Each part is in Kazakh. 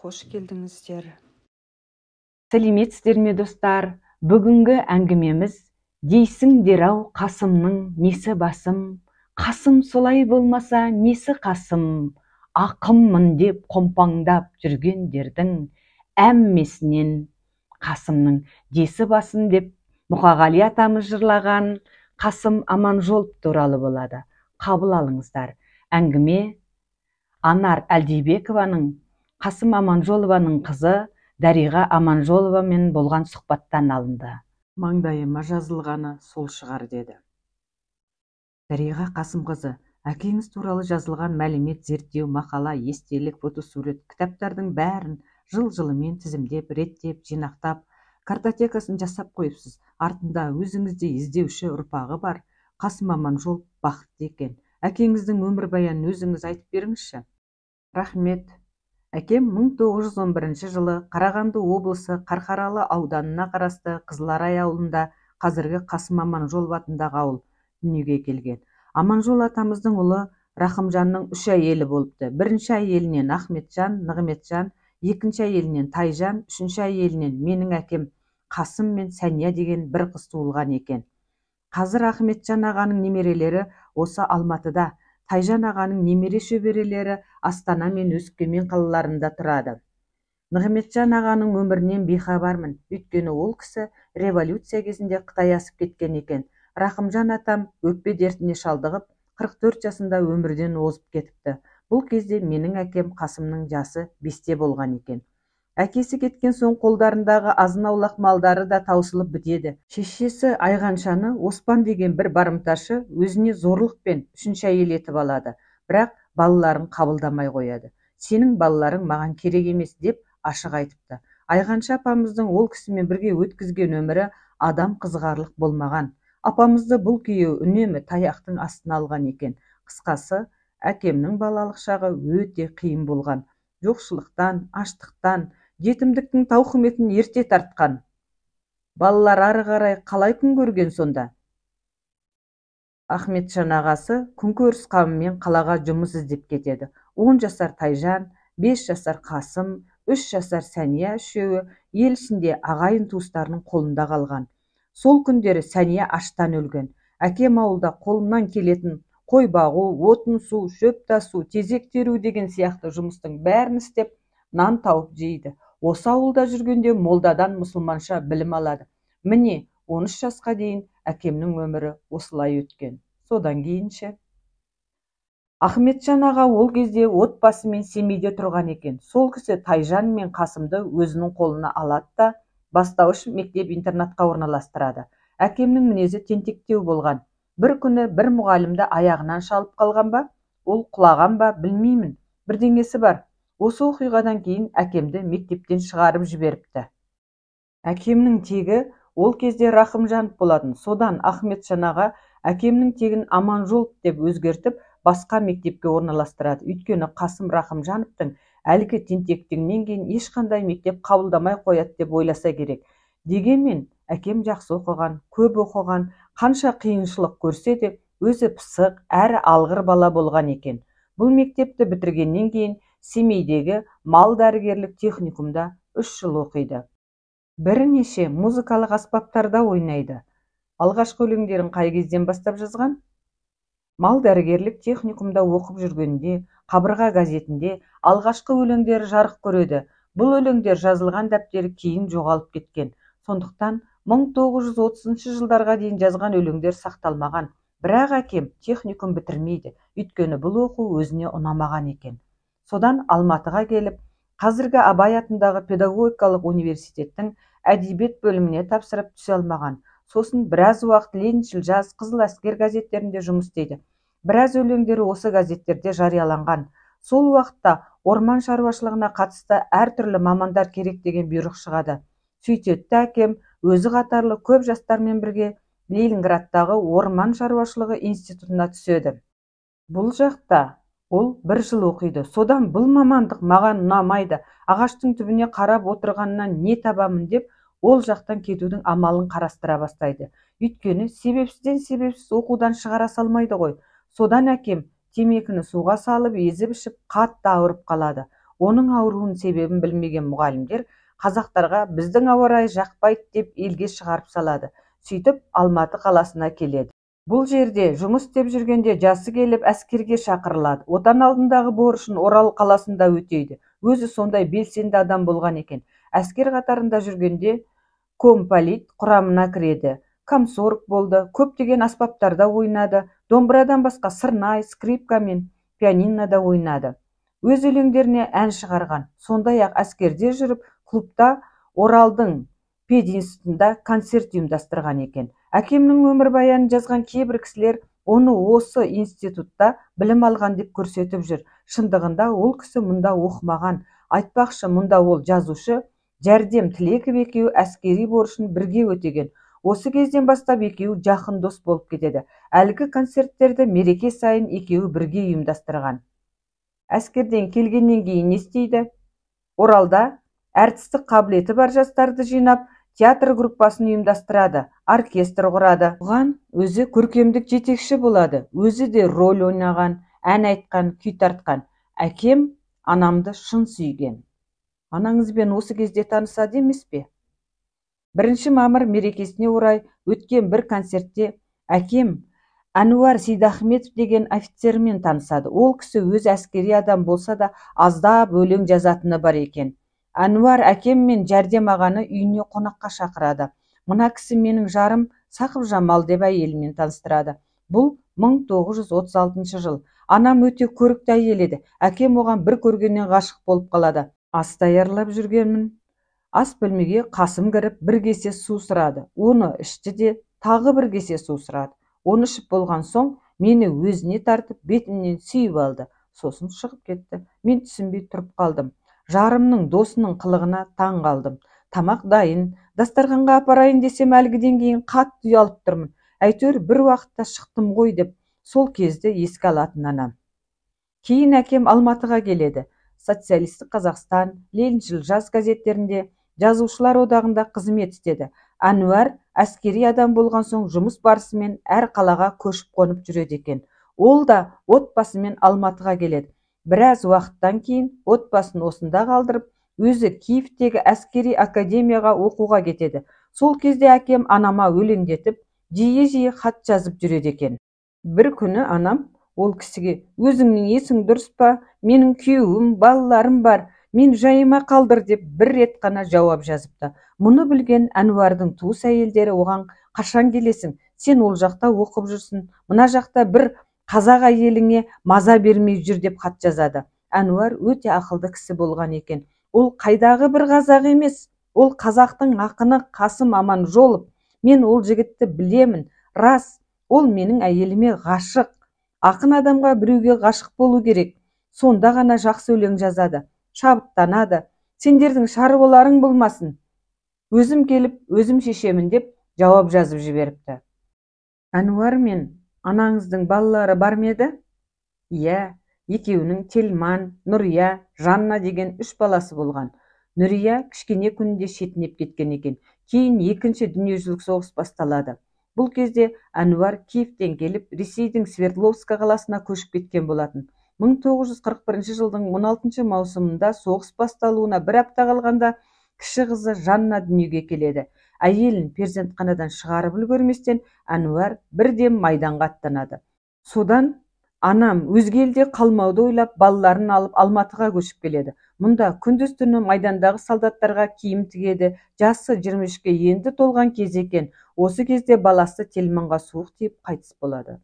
Қош келдіңіздер. Сәлеметсіздер ме, достар? Бүгінгі әңгімеміз дейсіңдер-ау, Қасымның несі басым, Қасым солай болмаса несі Қасым, ақынмын деп қомпаңдап жүргендердің әммесінен Қасымның десі басым деп Мұқағали атамыз жырлаған Қасым Аманжолов туралы болады. Қабыл алыңыздар. Әңгіме Анар Әлдибекованың Қасым Аманжолованың қызы Дариға Аманжоловамен болған сұхбаттан алынды. Маңдайыма жазылғаны сол шығар деді. Дариға Қасымқызы, әкеңіз туралы жазылған мәлімет, зерттеу, мақала, естелік, фотосурет, кітаптардың бәрін жыл-жылымен тізімдеп, реттеп, жинақтап, картотекасын жасап қойыпсыз. Артында өзіңіздей іздеуші ұрпағы бар. Қасым Аманжолов бақытты екен. Әкеңіздің өмірбаянын өзіңіз айтып беріңізші. Рахмет. Әкем 1911 жылы Қарағанды облысы Қарқаралы ауданына қарасты Қызыларай ауылында, қазіргі Қасым Аманжолов атындағы ауыл, дүниеге келген. Аманжол атамыздың ұлы Рахымжанның үш әйелі болыпты. Бірінші әйелінен Ахметжан, Нығметжан, екінші әйелінен Тайжан, үшінші әйелінен менің әкем Қасым мен Сәния деген бір қыз туылған екен. Қазір Ахметжан ағаның немерелері осы Алматыда, Тайжан ағаның немере шөберелері Астана мен Өскемен қалаларында тұрады. Нығметжан ағаның өмірінен бейхабармын, өйткені ол кісі революция кезінде Қытай асып кеткен екен. Рахымжан атам өкпе дертіне шалдығып, 44 жасында өмірден озып кетіпті. Бұл кезде менің әкем Қасымның жасы 5-те болған екен. Әкесі кеткен соң қолдарындағы азын-аулақ малдары да таусылып бітеді. Шешесі Айғаншаны Оспан деген бір барымташы өзіне зорлықпен үшінші әйел етіп алады. Бірақ балаларын қабылдамай қояды. Сенің балаларың маған керек емес деп ашық айтыпты. Айғанша апамыздың ол кісімен бірге өткізген өмірі адам қызығарлық болмаған. Апамызды бұл күйеу үнемі таяқтың астына алған екен. Қысқасы, әкемнің балалық шағы өте қиын болған. Жоқшылықтан, аштықтан, жетімдіктің тауқыметін ерте тартқан. Балалар ары қарай қалай күн көрген сонда? Ахметжан ағасы күнкөріс қамымен қалаға жұмыс іздеп кетеді. 10 жасар Тайжан, 5 жасар Қасым, 3 жасар Сәния үшеуі ел ішінде ағайын туыстарының қолында қалған. Сол күндері Сәния аштан өлген. Әкем ауылда қолынан келетін қой бағу, отын су, шөп тасу, тезек теру деген сияқты жұмыстың бәрін істеп, нан тауып жейді. Осы ауылда жүргенде молдадан мұсылманша білім алады. Міне, 13 жасқа дейін әкемнің өмірі осылай өткен. Содан кейінше Ахметжан аға ол кезде отбасымен Семейде тұрған екен. Сол кісі Тайжан мен Қасымды өзінің қолына алады да бастауыш мектеп-интернатқа орналастырады. Әкемнің мінезі тентектеу болған. Бір күні бір мұғалімді аяғынан шалып қалған ба, ол құлаған ба, білмеймін. Бірдеңесі бар. Осы оқиғадан кейін әкемді мектептен шығарып жіберіпті. Әкемнің тегі ол кезде Рахымжанов болатын. Содан Ахметжан аға әкемнің тегін Аманжолов деп өзгертіп, басқа мектепке орналастырады. Өйткені Қасым Рахымжановтың әлгі тентектігінен кейін ешқандай мектеп қабылдамай қояды деп ойласа керек. Дегенмен әкем жақсы оқыған, көп оқыған, қанша қиыншылық көрсе де өзі пысық, әрі алғыр бала болған екен. Бұл мектепті бітіргеннен кейін Семейдегі мал дәрігерлік техникумда 3 жыл оқиды. Бірнеше музыкалық аспаптарда ойнайды. Алғашқы өлеңдерін қай кезден бастап жазған? Мал дәрігерлік техникумда оқып жүргенде Қабырға газетінде алғашқы өлеңдері жарық көреді. Бұл өлеңдер жазылған дәптері кейін жоғалып кеткен. Сондықтан 1930 жылдарға дейін жазған өлеңдер сақталмаған. Бірақ әкем техникум бітірмейді, өйткені бұл оқу өзіне ұнамаған екен. Содан Алматыға келіп, қазіргі Абай атындағы педагогикалық университеттің әдебиет бөліміне тапсырып түсе алмаған. Сосын біраз уақыт Лениншіл жас, Қызыл әскер газеттерінде жұмыс істейді. Біраз өлеңдері осы газеттерде жарияланған. Сол уақытта орман шаруашылығына қатысты әртүрлі мамандар керек деген бұйрық шығады. Сөйтеді әкем өзі қатарлы көп жастармен бірге Ленинградтағы орман шаруашылығы институтына түседі. Бұл жақта ол бір жыл оқиды. Содан бұл мамандық маған ұнамайды, ағаштың түбіне қарап отырғаннан не табамын деп ол жақтан кетудің амалын қарастыра бастайды. Өйткені себепсізден себепсіз оқудан шығара салмайды ғой. Содан әкем темекіні суға салып езіп ішіп қатты ауырып қалады. Оның ауруының себебін білмеген мұғалімдер қазақтарға біздің ауа райы жақпайды деп елге шығарып салады. Сөйтіп Алматы қаласына келеді. Бұл жерде жұмыс істеп жүргенде жасы келіп әскерге шақырылады. Отан алдындағы борышын Орал қаласында өтейді. Өзі сондай белсенді адам болған екен. Әскер қатарында жүргенде комполит құрамына кіреді. Комсорг болды, көптеген аспаптарда ойнады. Домбырадан басқа сырнай, скрипка мен пианинода ойнады. Өз өлеңдеріне ән шығарған. Сондай-ақ әскерде жүріп клубта Оралдың пединститутында концерт ұйымдастырған екен. Әкемнің өмірбаянын жазған кейбір кісілер оны осы институтта білім алған деп көрсетіп жүр. Шындығында ол кісі мұнда оқымаған. Айтпақшы, мұнда ол жазушы Жәрдем Тілеков екеуі әскери борышын бірге өтеген. Осы кезден бастап екеуі жақын дос болып кетеді. Әлгі концерттерді мереке сайын екеуі бірге ұйымдастырған. Әскерден келгеннен кейін не істейді? Оралда әртістік қабілеті бар жастарды жинап, театр группасын ұйымдастырады, оркестр құрады. Оған өзі көркемдік жетекші болады. Өзі де роль ойнаған, ән айтқан, күй тартқан. Әкем анамды шын сүйген. Анаңызбен осы кезде танысады емес пе? 1 мамыр мерекесіне орай өткен бір концертте әкем Әнуар Сейдахметов деген офицермен танысады. Ол кісі өз әскери адам болса да аздап өлең жазатыны бар екен. Әнуар әкем мен Жәрдем ағаны үйіне қонаққа шақырады. Мына кісі менің жарым Сақыпжамал деп әйелімен таныстырады. Бұл 1936 жыл. Анам өте көрікті әйел еді. Әкем оған бір көргеннен ғашық болып қалады. Ас даярлап жүргенмін. Ас бөлмеге Қасым кіріп бір кесе су сұрады. Оны ішті де тағы бір кесе су сұрады. Оны ішіп болған соң мені өзіне тартып бетімнен сүйіп алды. Сосын шығып кетті. Мен түсінбей тұрып қалдым. Жарымның досының қылығына таң қалдым. Тамақ дайын, дастарханға апарайын десем әлгіден кейін қатты ұялып тұрмын. Әйтеуір бір уақытта шықтым ғой деп сол кезді еске алатын анам. Кейін әкем Алматыға келеді. Социалистік Қазақстан, Лениншіл жас газеттерінде, Жазушылар одағында қызмет істеді. Әнуар әскери адам болған соң жұмыс барысымен әр қалаға көшіп қонып жүреді екен. Ол да отбасымен Алматыға келеді. Біраз уақыттан кейін отбасын осында қалдырып, өзі Киевтегі әскери академияға оқуға кетеді. Сол кезде әкем анама өлеңдетіп, жиі-жиі хат жазып жүреді екен. Бір күні анам ол кісіге: "Өзіңнің есің дұрыс па? Менің күйеуім, балаларым бар, мен жайыма қалдыр" деп бір рет қана жауап жазыпты. Мұны білген Әнуардың туыс әйелдері оған: "Қашан келесің? Сен ол жақта оқып жүрсің, мына жақта бір қазақ әйеліңе маза бермей жүр" деп хат жазады. Әнуар өте ақылды кісі болған екен. Ол қайдағы бір қазақ емес, ол қазақтың ақыны Қасым Аманжолов. Мен ол жігітті білемін. Рас, ол менің әйеліме ғашық. Ақын адамға біреуге ғашық болу керек. Сонда ғана жақсы өлең жазады, шабыттанады. Сендердің шаруаларың болмасын. Өзім келіп, өзім шешемін деп жауап жазып жіберіпті. Әнуар мен анаңыздың балалары бар ма еді? Иә, екеуінің Телман, Нұрия, Жанна деген 3 баласы болған. Нұрия кішкене күнінде шетінеп кеткен екен. Кейін екінші дүниежүзілік соғыс басталады. Бұл кезде Әнуар Киевтен келіп, Ресейдің Свердловск қаласына көшіп кеткен болатын. 1941 жылдың 16 маусымында соғыс басталуына бір апта қалғанда кіші қызы Жанна дүниеге келеді. Әйелін перзентханадан шығарып үлгерместен Әнуар бірден майданға аттанады. Содан анам өзге елде қалмауды ойлап, балаларын алып Алматыға көшіп келеді. Мұнда күндіз түні майдандағы солдаттарға киім тігеді. Жасы 23-ке енді толған кез екен. Осы кезде баласы Телманға суық тиіп қайтыс болады.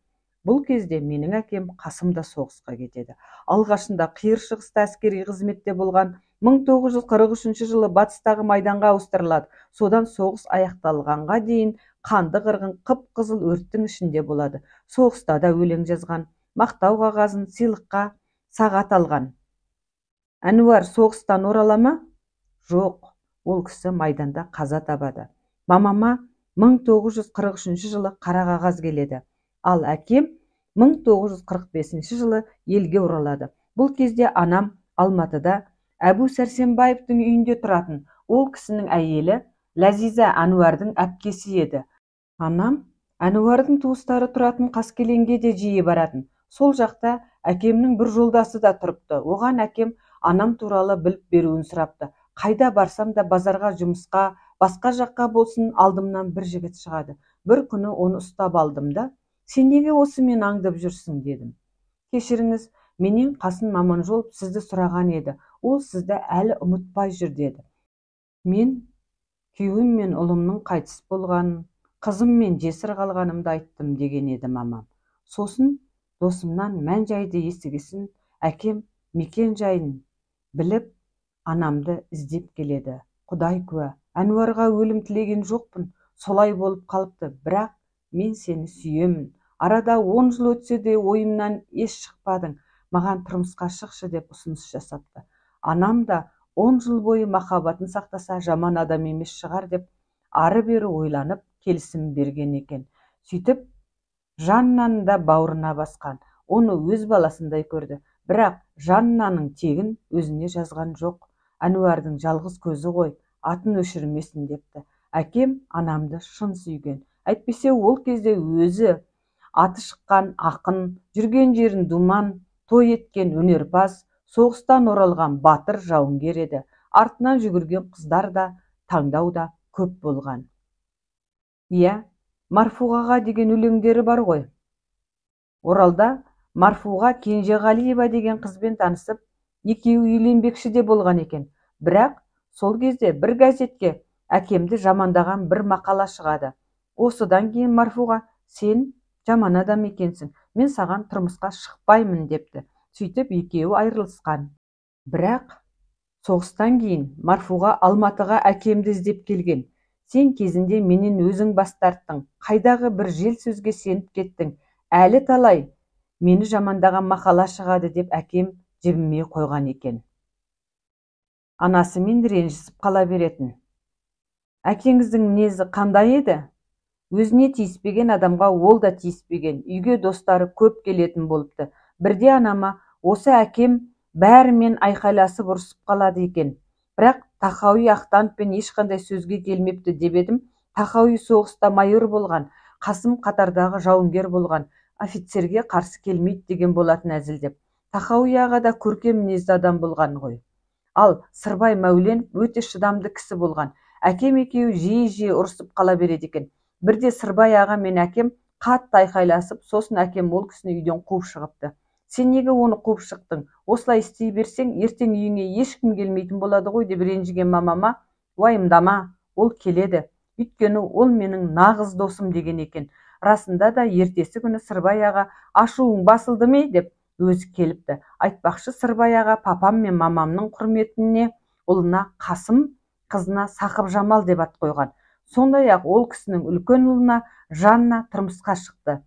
Бұл кезде менің әкем Қасым да соғысқа кетеді. Алғашында Қиыр Шығыста әскери қызметте болған. 1943 жылы батыстағы майданға ауыстырылады. Содан соғыс аяқталғанға дейін қанды қырғын қып-қызыл өрттің ішінде болады. Соғыста да өлең жазған, мақтау қағазын сыйлыққа сағат алған. Әнуар соғыстан орала ма? Жоқ, ол кісі майданда қаза табады. Мамама 1943 жылы қара қағаз келеді. Ал әкем 1945 жылы елге оралады. Бұл кезде анам Алматыда Әбу Сәрсенбаевтың үйінде тұратын. Ол кісінің әйелі Ләзиза Әнуардың әпкесі еді. Анам Әнуардың туыстары тұратын Қаскелеңге де жиі баратын. Сол жақта әкемнің бір жолдасы да тұрыпты. Оған әкем Анам туралы біліп беруін сұрапты. Қайда барсам да базарға, жұмысқа, басқа жаққа болсын алдымнан бір жігіт шығады. Бір күні оны ұстап алдым да, сен неге осымен аңдып жүрсің дедім. Кешіріңіз, менен Қасым Аманжолов сізді сұраған еді. Ол сізді әлі ұмытпай жүр деді. Мен күйеуім мен ұлымның қайтыс болғанын, қызыммен жесір қалғанымды айттым деген еді мамам. Сосын досымнан мән-жайды естігесін әкем мекен-жайын біліп, анамды іздеп келеді. Құдай куә, Әнуарға өлім тілеген жоқпын, солай болып қалыпты, бірақ мен сені сүйемін. Арада 10 жыл өтсе де ойымнан еш шықпадың, маған тұрмысқа шықшы деп ұсыныс жасапты. Анам да 10 жыл бойы махаббатын сақтаса жаман адам емес шығар деп ары-бері ойланып келісім берген екен. Сөйтіп Жаннаны да бауырына басқан, оны өз баласындай көрді. Бірақ Жаннаның тегін өзіне жазған жоқ. Әнуардың жалғыз көзі ғой, атын өшірмесін депті. Әкем анамды шын сүйген. Әйтпесе ол кезде өзі аты шыққан ақын, жүрген жерін думан, той еткен өнерпаз, соғыстан оралған батыр жауынгер еді. Артынан жүгірген қыздар да, таңдау да көп болған. Иә, Марфуғаға деген өлеңдері бар ғой. Оралда Марфуға Кенжеғалиева деген қызбен танысып, екеуі үйленбекші де болған екен. Бірақ сол кезде бір газетке әкемді жамандаған бір мақала шығады. Осыдан кейін Марфуға, сен жаман адам екенсің, мен саған тұрмысқа шықпаймын депті. Сөйтіп екеуі айырылысқан. Бірақ соғыстан кейін Марфуға Алматыға әкемді іздеп келген. Сен кезінде менен өзің бас тарттың, қайдағы бір жел сөзге сеніп кеттің, әлі талай мені жамандаған мақала шығады деп әкем жібімей қойған екен. Анасымен ренжісіп қала беретін. Әкеңіздің мінезі қандай еді? Өзіне тиіспеген адамға ол да тиіспеген, үйге достары көп келетін болыпты. Бірде анама, осы әкем бәрімен айқайласып ұрысып қалады екен. Бірақ Тахауи Ахтановпен ешқандай сөзге келмепті деп едім. Тахауи соғыста майор болған, Қасым қатардағы жауынгер болған, офицерге қарсы келмейді деген болатын әзілдеп. Тахауи аға да көркем мінезді адам болған ғой. Ал Сырбай Мәуленов өте шыдамды кісі болған. Әкем екеуі жиі-жиі ұрысып қала береді екен. Бірде Сырбай аға мен әкем қатты айқайласып, сосын әкем ол кісіні үйден қуып шығыпты. Сен неге оны қуып шықтың? Осылай істей берсең, ертең үйіңе ешкім келмейтін болады ғой деп ренжіген мамама, уайымдама, ол келеді. Өйткені ол менің нағыз досым деген екен. Расында да ертесі күні Сырбай аға ашуың басылды ме деп өзі келіпті. Айтпақшы, Сырбай аға папам мен мамамның құрметіне ұлына Қасым, қызына Сақып-Жамал деп ат қойған. Сондай-ақ ол кісінің үлкен ұлына Жанна тұрмысқа шықты.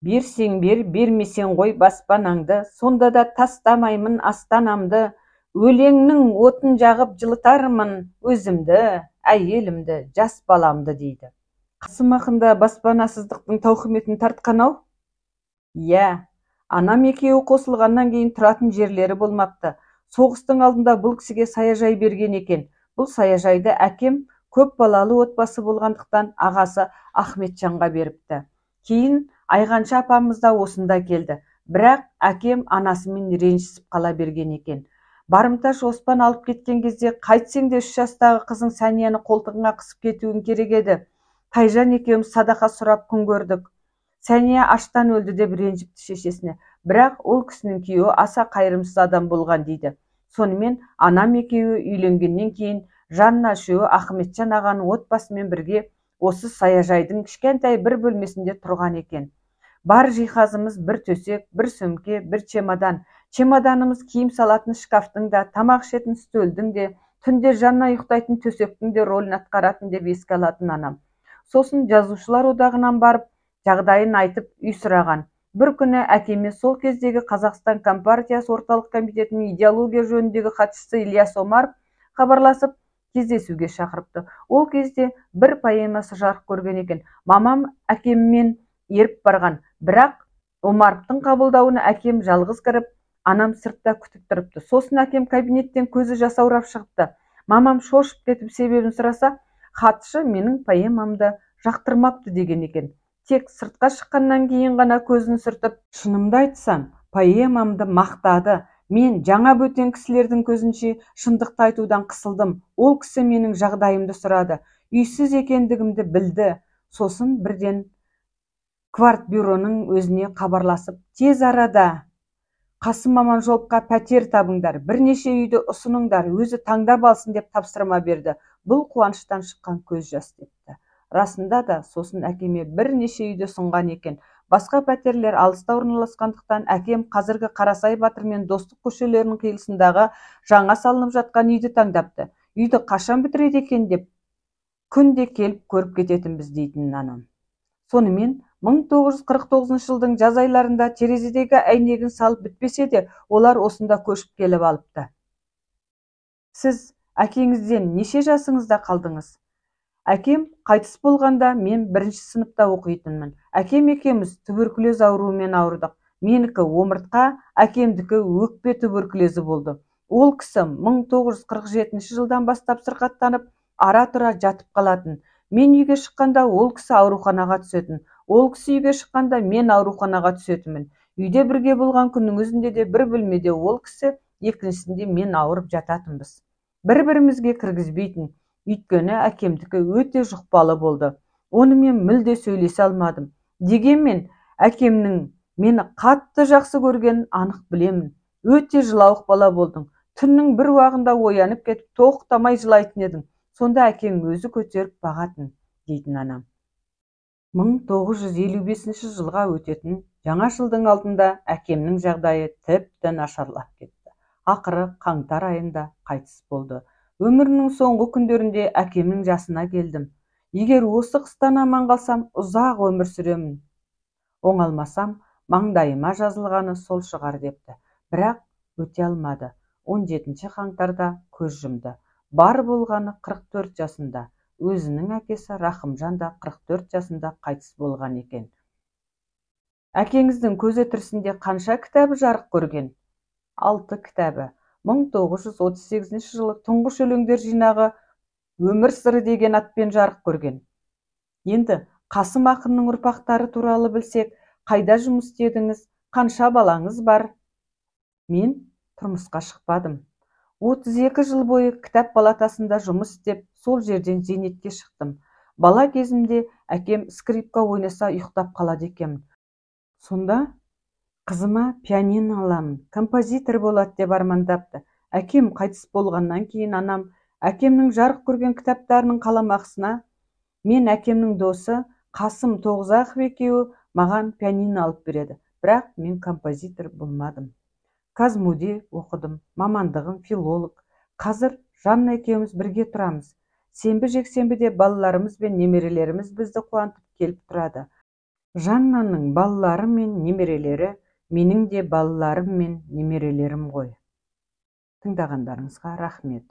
Берсең бер, бермесең қой баспанаңды, сонда да тастамаймын астанамды, өлеңнің отын жағып жылытармын өзімді, әйелімді, жас баламды дейді. Қасым ақын да баспанасыздықтың тауқыметін тартқан ау? Иә, анам екеуі қосылғаннан кейін тұратын жерлері болмапты. Соғыстың алдында бұл кісіге саяжай берген екен. Бұл саяжайды әкем көп балалы отбасы болғандықтан ағасы Ахметжанға беріпті. Кейін Айғанша апамыз да осында келді. Бірақ әкем анасымен ренжісіп қала берген екен. Барымташ Оспан алып кеткен кезде қайтсең де 3 жастағы қызың Сәнияны қолтығыңа қысып кетуің керек еді. Тайжан екеуміз садақа сұрап күн көрдік. Сәния аштан өлді деп ренжіпті шешесіне. Бірақ ол кісінің күйеуі аса қайырымсыз адам болған дейді. Сонымен анам екеуі үйленгеннен кейін Жанна үшеуі Ахметжан ағаның отбасымен бірге осы саяжайдың кішкентай бір бөлмесінде тұрған екен. Бар жиһазымыз бір төсек, бір сөмке, бір чемодан. Чемоданымыз киім салатын шкафтың да, тамақ ішетін үстелдің де, түнде Жанна ұйықтайтын төсектің де рөлін атқаратын деп еске алатын анам. Сосын жазушылар одағынан барып, жағдайын айтып үй сұраған. Бір күні әкеме сол кездегі Қазақстан Компартиясы орталық комитетінің идеология жөніндегі хатшысы Ильяс Омаров хабарласып, кездесуге шақырыпты. Ол кезде бір поэмасы жарық көрген екен. Мамам әкеммен еріп барған, бірақ Омаровтың қабылдауына әкем жалғыз кіріп, анам сыртта күтіп тұрыпты. Сосын әкем кабинеттен көзі жасаурап шығыпты. Мамам шошып кетіп себебін сұраса, хатшы менің поэмамды жақтырмапты деген екен. Тек сыртқа шыққаннан кейін ғана көзін сүртіп, шынымды айтсам, поэмамды мақтады, Мен жаңа бөтен кісілердің көзінше шындықты айтудан қысылдым. Ол кісі менің жағдайымды сұрады. Үйсіз екендігімді білді. Сосын бірден квартбюроның өзіне хабарласып, тез арада Қасым Аманжоловқа пәтер табыңдар, бірнеше үйді ұсыныңдар, өзі таңдап алсын деп тапсырма берді. Бұл қуаныштан шыққан көз жас депті. Расында да сосын әкеме бірнеше үйді ұсынған екен. Басқа пәтерлер алыста орналасқандықтан әкем қазіргі Қарасай батыр мен Достық көшелерінің қиылысындағы жаңа салынып жатқан үйді таңдапты. Үйді қашан бітіреді екен деп күнде келіп көріп кететінбіз дейтін анам. Сонымен 1949 жылдың жаз айларында терезедегі әйнегін салып бітпесе де, олар осында көшіп келіп алыпты. Сіз әкеңізден неше жасыңызда қалдыңыз? Әкем қайтыс болғанда мен бірінші сыныпта оқитынмын. Әкем екеуміз туберкулез ауруымен ауырдық. Менікі омыртқа, әкемдікі өкпе туберкулезі болды. Ол кісі 1947 жылдан бастап сырқаттанып, ара-тұра жатып қалатын. Мен үйге шыққанда ол кісі ауруханаға түсетін. Ол кісі үйге шыққанда мен ауруханаға түсетінмін. Үйде бірге болған күннің өзінде де бір бөлмеде ол кісі, екіншісінде мен ауырып жататынбыз. Бір-бірімізге кіргізбейтін. Өйткені әкемдікі өте жұқпалы болды. Онымен мүлде сөйлесе алмадым. Дегенмен әкемнің мені қатты жақсы көргенін анық білемін. Өте жылауық бала болдың. Түннің бір уағында оянып кетіп, тоқтамай жылайтын едің. Сонда әкең өзі көтеріп бағатын, дейтін анам. 1955 жылға өтетін жаңа жылдың алдында әкемнің жағдайы тіпті нашарлап кетті. Ақыры қаңтар айында қайтыс болды. Өмірінің соңғы күндерінде әкемнің жасына келдім. Егер осы қыстан аман қалсам, ұзақ өмір сүремін. Оңалмасам, маңдайыма жазылғаны сол шығар депті. Бірақ өте алмады. 17 қаңтарда көз жұмды. Бар болғаны 44 жасында. Өзінің әкесі Рахымжан да 44 жасында қайтыс болған екен. Әкеңіздің көзі тірісінде қанша кітабы жарық көрген? 6 кітабы. 1938 жылы тұңғыш өлеңдер жинағы Өмір сыры деген атпен жарық көрген. Енді Қасым ақынның ұрпақтары туралы білсек, қайда жұмыс істедіңіз, қанша балаңыз бар? Мен тұрмысқа шықпадым. 32 жыл бойы кітап палатасында жұмыс істеп, сол жерден зейнетке шықтым. Бала кезімде әкем скрипка ойнаса ұйықтап қалады екенмін. Сонда қызыма пианино аламын, композитор болады деп армандапты. Әкем қайтыс болғаннан кейін анам әкемнің жарық көрген кітаптарының қаламақысына мен әкемнің досы Қасым Тоғызақов екеуі маған пианино алып береді. Бірақ мен композитор болмадым. КазМУде оқыдым, мамандығым филолог. Қазір Жанна екеуміз бірге тұрамыз. Сенбі-жексенбіде балаларымыз бен немерелеріміз бізді қуантып келіп тұрады. Жаннаның балалары мен немерелері менің де балаларым мен немерелерім ғой. Тыңдағандарыңызға рахмет.